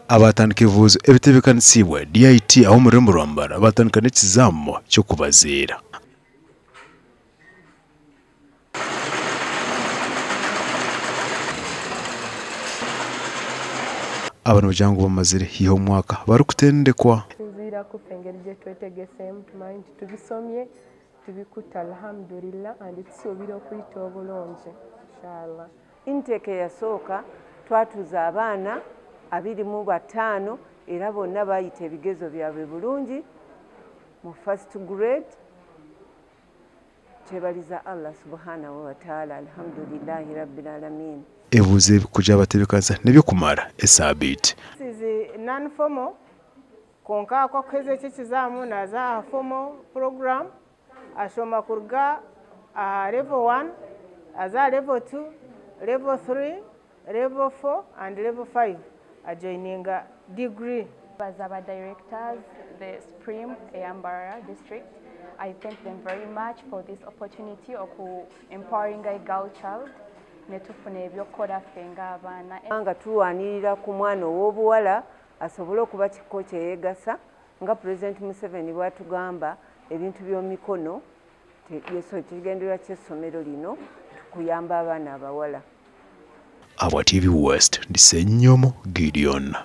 Abaatandika ebibuuzo ebitebeekanisiibwe DIT ah'omu rurembo rwa Mbarara baatandika n'ekizaamo ky'okubaziira. Aba nibagira ngu bamazire haihi omwaka barikutendekwa. Okusinziira ku ffe engeri gye twetegeseemu tumanyi nti tubisomye tubikutte Alhamdulillah and tusuubira okuyita obulungi Inshallah. Intake eyasooka twatuuza abaana 25 era bonna baayita ebigezo byabwe bulungi mu first grade. Kyebaliza Allah subhanahu wataala alhamdulillahi rabbil alamin. Ebibuuzo ebi kugira abatebeekanisa n'eby'okumara esaabiiti. This is non formal kwonka ku akuheza eki ekizaamu naaza aha formal program ashoma kuruga aha level 1 aza aha level 2, level 3, level 4 and level 5 ajoininga degree. As our directors, the Supreme eya Mbarara district, I thank them very much for this opportunity of empowering a girl child netufuna eby'okukola ffe ng'abaana. Nga tulwanirira ku mwana ow'obuwala asobole okuba kikko kyeyeegasa nga Pulezidenti Museveni bw'atugamba ebintu by'omikono ekigendererwa ky'essomero lino kuyamba abaana abawala. Abwa TV West, ndi Ssenyomo Gideon.